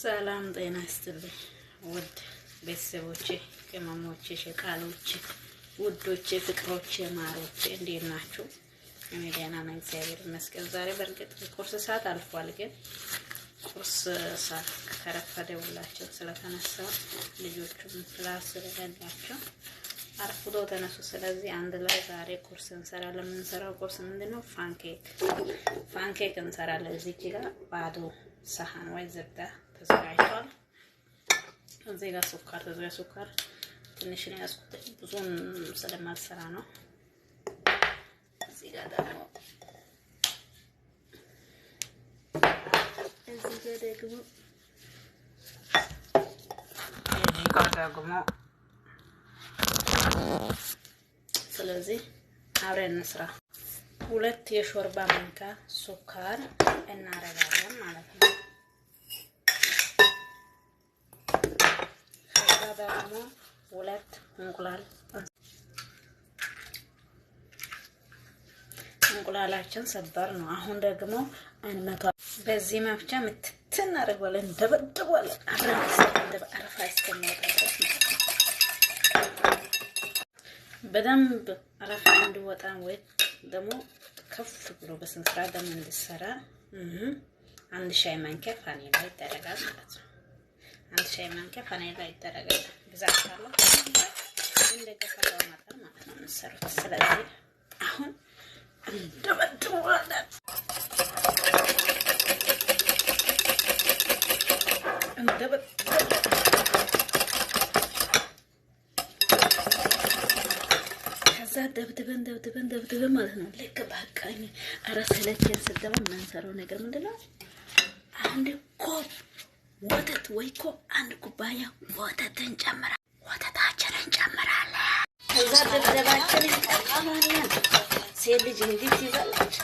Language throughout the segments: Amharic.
ሰላም ጤና ይስጥልኝ ውድ ቤተሰቦቼ፣ ቅመሞቼ፣ ሸቃሎቼ፣ ውዶቼ፣ ፍቅሮቼ፣ ማሮቼ እንዴት ናችሁ? እኔ ደህና ነኝ፣ እግዚአብሔር ይመስገን። ዛሬ በእርግጥ ቁርስ ሰዓት አልፏል፣ ግን ቁርስ ሰዓት ከረፈደ ሁላችን ስለተነሳ ልጆቹም class ስለሌላቸው አርፍዶ ተነሱ። ስለዚህ አንድ ላይ ዛሬ ቁርስ እንሰራለን። የምንሰራው ቁርስ ምንድነው? Pancake pancake እንሰራለን። እዚህ ጋር ባዶ ሰሃን ወይ زبدة ተዘጋጅቷል። እዚህ ጋር ስኳር ተዘጋጅ። ስኳር ትንሽ ነው ያዝኩት፣ ብዙም ስለማልሰራ ነው። እዚህ ጋር ደግሞ እዚህ ጋር ደግሞ ስለዚህ አብረን እንስራ። 2 የሾርባ ማንኪያ ስኳር እናረጋለን ማለት ነው። ከዛ ደግሞ 2 እንቁላል፣ እንቁላላችን ሰበር ነው። አሁን ደግሞ 100 በዚህ መፍቻ ምትት እናደርገዋለን፣ እንደበድበዋለን አብረን አረፋ እስከሚወጣ ድረስ ማለት ነው። በደንብ አረፋ እንዲወጣ ወይ ደግሞ ከፍ ብሎ በስነ ስርዓት ደግሞ እንዲሰራ 1 ሻይ ማንኪያ ቫኒላ ይደረጋል ማለት ነው። 1 ሻይ ማንኪያ ቫኒላ ይደረጋል። ብዛት ካለው እንደገፋው መጠን ማለት ነው የምንሰሩት። ስለዚህ አሁን እንደበድበዋለን፣ እንደበድበዋለን። ከዛ ደብድበን ደብድበን ደብድበን ማለት ነው። ልክ በቃኝ ኧረ ሰለቸን ስል ደግሞ የምንሰራው ነገር ምንድን ነው? 1 cup ወተት ወይ 1 ኩባያ ወተት እንጨምራለን። ወተታችንን እንጨምራለን። ከዛ ደብደባችን እንቀጥላለን። ሴት ልጅ እንዲህ ትይዛለች።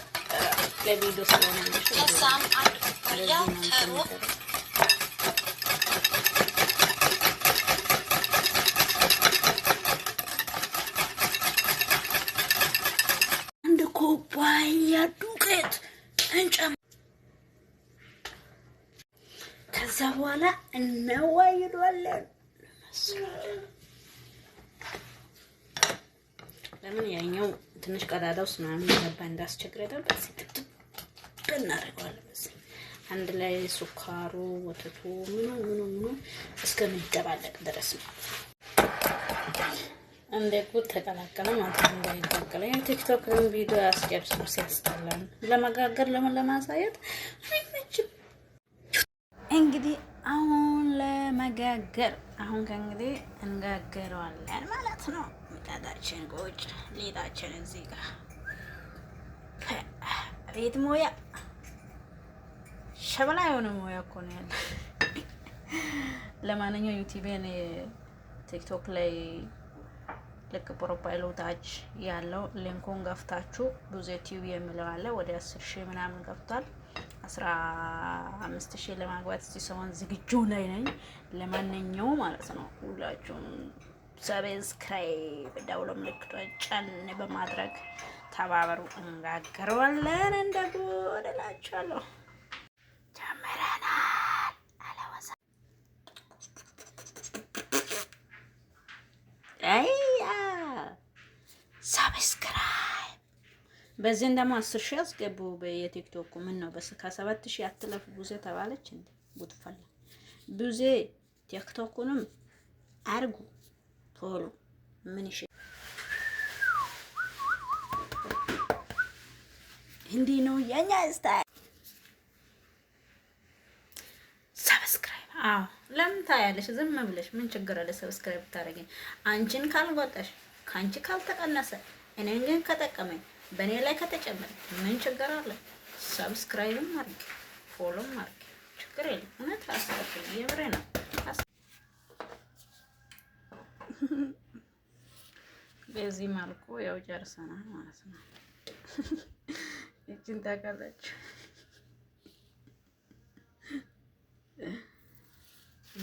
ለቪዲዮ ስለሆነ ነው። ከዛም 1 ኩባያ ከሩብ 1 ኩባያ ዱቄት እንጨምር። ከዛ በኋላ እናዋይዷለን። ለምን ያኛው ትንሽ ቀዳዳ ውስጥ ምናምን ገባ እንዳስቸግረን በዚህ ትብትብ እናደርገዋለን። በዚህ አንድ ላይ ስኳሩ፣ ወተቱ፣ ምኑ ምኑ ምኑ እስከሚደባለቅ ድረስ ማለት ነው። እንደ ጉድ ተቀላቀለ ማለት ነው። እንዳይጋገለ የቲክቶክ ቪዲዮ ያስጨርሱ ሲያስጠላን ለመጋገር ለምን ለማሳየት አይመችም። እንግዲህ አሁን ለመጋገር አሁን ከእንግዲህ እንጋገረዋለን ማለት ነው። ምጣዳችን ቁጭ፣ ሊጣችን እዚህ ጋር ቤት ሞያ ሸበላ የሆነ ሞያ እኮ ነው ያለ። ለማንኛውም ዩቲዩብን ቲክቶክ ላይ ልክ profile ኡ ታች ያለው link ኡን ገፍታችሁ ብዙ ቲቪ የሚለው አለ። ወደ 10,000 ምናምን ገብቷል። 15,000 ለማግባት እዚህ ሰሞን ዝግጁ ላይ ነኝ። ለማንኛውም ማለት ነው ሁላችሁም subscribe ደውሎ ምልክቷን ጫን በማድረግ ተባበሩ። እንጋገረዋለን እንደ ጉድ እላችኋለሁ። ጀምረናል። አለወሳ አያ subscribe በዚህን ደግሞ 10,000 አስገቡ። በየቲክቶኩ ምን ነው በስ ከ7,000 አትለፉ። ቡዜ ተባለች እንዴ? ጉድፈላ ቡዜ ቲክቶኩንም አርጉ ቶሎ ምን ይሽ እንዲህ ነው የኛ style። Subscribe አዎ፣ ለምን ታያለሽ? ዝም ብለሽ ምን ችግር አለ? Subscribe ብታደርጊኝ አንቺን ካልጎዳሽ፣ ከአንቺ ካልተቀነሰ፣ እኔን ግን ከጠቀመኝ፣ በእኔ ላይ ከተጨመረ ምን ችግር አለ? Subscribe ም አድርጊ፣ follow ም አድርጊ፣ ችግር የለም። እውነት አስከፍል የምሬ ነው። በዚህ መልኩ ያው ጨርሰናል ማለት ነው። ይችን ታውቃላችሁ።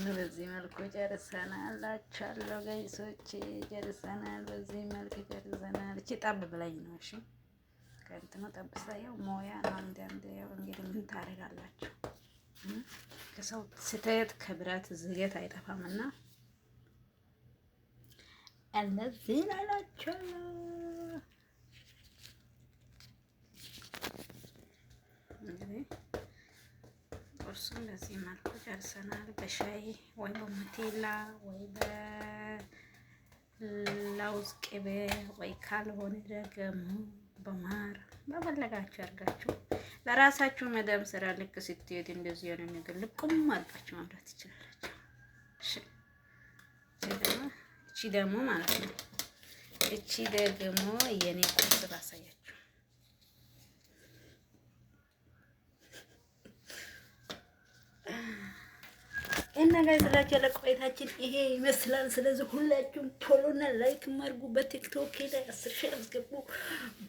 በዚህ መልኩ ጨርሰናል እላችኋለሁ guys ኦች፣ ጨርሰናል። በዚህ መልክ ጨርሰናል። እቺ ጠብ ብላኝ ነው። እሺ ከእንትኑ ጠብ ሳየው ሞያ ነው። አንዳንድ ያው እንግዲህ ምን ታደርጋላችሁ? ከሰው ስህተት ከብረት ዝገት አይጠፋምና እነዚህን አላቸዋለሁ። እንግዲህ ቁርሱን በዚህ መልኩ ጨርሰናል። በሻይ ወይ በሞቴላ ወይ በላውዝ ቅቤ ወይ ካልሆነ ደግሞ በማር በፈለጋችሁ አድርጋችሁ ለራሳችሁ መዳም ስራ ልክ ስትሄድ እንደዚህ የሆነ ነገር ልቁም አድርጋችሁ ማምራት ትችላላችሁ። እሺ፣ እቺ ደግሞ ማለት ነው፣ እቺ ደግሞ የኔ ቁርስ ላሳያችሁ። እና guys ስላችሁ ለቆይታችን ይሄ ይመስላል። ስለዚህ ሁላችሁም follow ና like አድርጉ። በቲክቶክ ላይ 10,000 አስገቡ።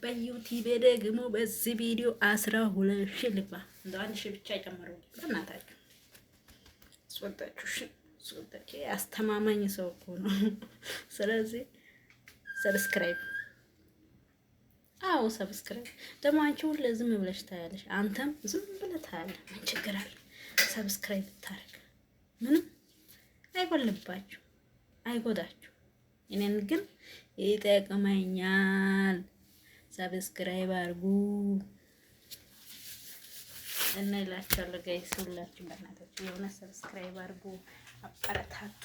በዩቲዩብ ደግሞ በዚህ ቪዲዮ 12,000 ልግባ። እንደው 1,000 ብቻ ጨምሩ በእናታችሁ። ስወዳችሁ እሺ፣ ስወዳችሁ አስተማማኝ ሰው እኮ ነው። ስለዚህ subscribe፣ አዎ subscribe። ደግሞ አንቺ ሁሌ ዝም ብለሽ ታያለሽ፣ አንተም ዝም ብለህ ታያለህ። ምን ችግር አለ? Subscribe ብታረግ ምንም አይጎልባችሁ፣ አይጎዳችሁ። እኔን ግን ይጠቅመኛል። Subscribe አድርጉ እና እላችኋለሁ guys፣ ሁላችሁም በእናታችሁ የሆነ subscribe አድርጉ፣ አበረታቱ።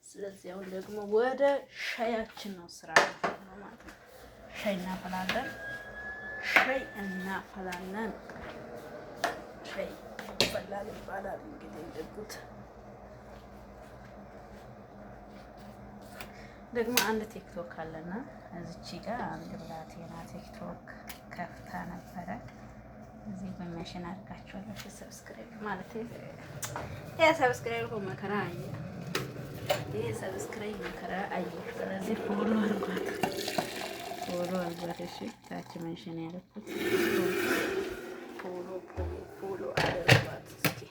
ስለዚህ አሁን ደግሞ ወደ ሻያችን ነው፣ ስራ ነው ማለት ነው። ሻይ እናፈላለን፣ ሻይ እናፈላለን። ሻይ ይፈላል ይባላል እንግዲህ እንደጉት ደግሞ አንድ ቲክቶክ አለና እዚች ጋር አንድ ብላቴና ቲክቶክ ከፍታ ነበረ። እዚህ በሚያሽን አድርጋችኋለሁ። Subscribe ማለት ይሄ subscribe እኮ መከራ አየ። ይሄ subscribe መከራ አየ። ስለዚህ follow አድርጓት፣ Follow አድርጓት። እሺ፣ ታች mention ያደረኩት follow follow follow አድርጓት። እስኪ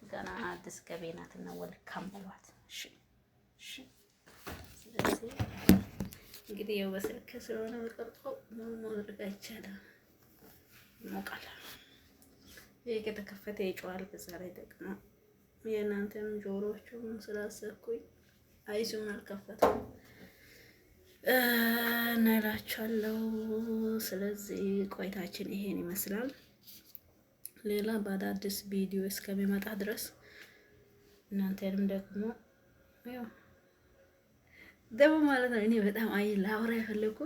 ገና አዲስ ገቢ ናትና welcome በሏት። እሺ እሺ። ስለዚህ እንግዲህ ያው በስልክ ስለሆነ መቀርጾ ምንም ማድረግ አይቻልም። ይሞቃል። ይሄ ከተከፈተ ይጮሃል። በዛ ላይ ደግሞ የእናንተም ጆሮቹን ስላሰብኩኝ አይሱን አልከፈተም እና እላችኋለሁ። ስለዚህ ቆይታችን ይሄን ይመስላል። ሌላ በአዳዲስ ቪዲዮ እስከሚመጣ ድረስ እናንተንም ደግሞ ያው ደግሞ ማለት ነው። እኔ በጣም አይ ላውራ የፈለኩ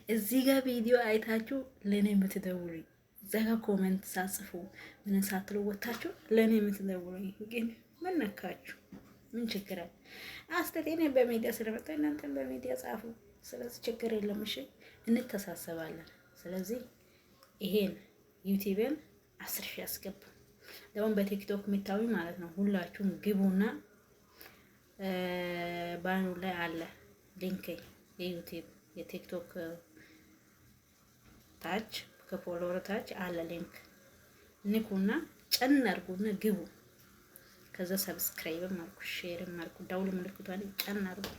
እዚህ ጋር ቪዲዮ አይታችሁ ለእኔ የምትደውሉኝ፣ እዛ ጋር comment ሳጽፉ ምን ሳትሉ ወታችሁ ለእኔ የምትደውሉኝ ግን ምን ነካችሁ? ምን ችግር አለ? አስተት እኔ በሚዲያ ስለመጣ እናንተም በሚዲያ ጻፉ። ስለዚህ ችግር የለም። እሺ፣ እንተሳሰባለን። ስለዚህ ይሄን ዩቲዩብን 10,000 ያስገቡ። ደግሞ በቲክቶክ የሚታዩ ማለት ነው። ሁላችሁም ግቡና ባኑ ላይ አለ link፣ የዩቲዩብ የቲክቶክ ታች ከ follower ታች አለ link፣ ንኩና ጨን አድርጉና ግቡ። ከዛ subscribe ም አድርጉ፣ share ም አድርጉ፣ ደውል ምልክቷን ጨን አድርጉ።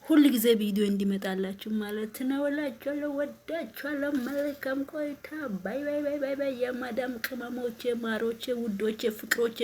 ሁል ጊዜ ቪዲዮ እንዲመጣላችሁ ማለት ነው። እላችኋለሁ። ወዳችኋለሁ። መልካም ቆይታ። Bye bye bye bye bye። የማዳም ቅመሞቼ፣ ማሮቼ፣ ውዶቼ፣ ፍቅሮቼ።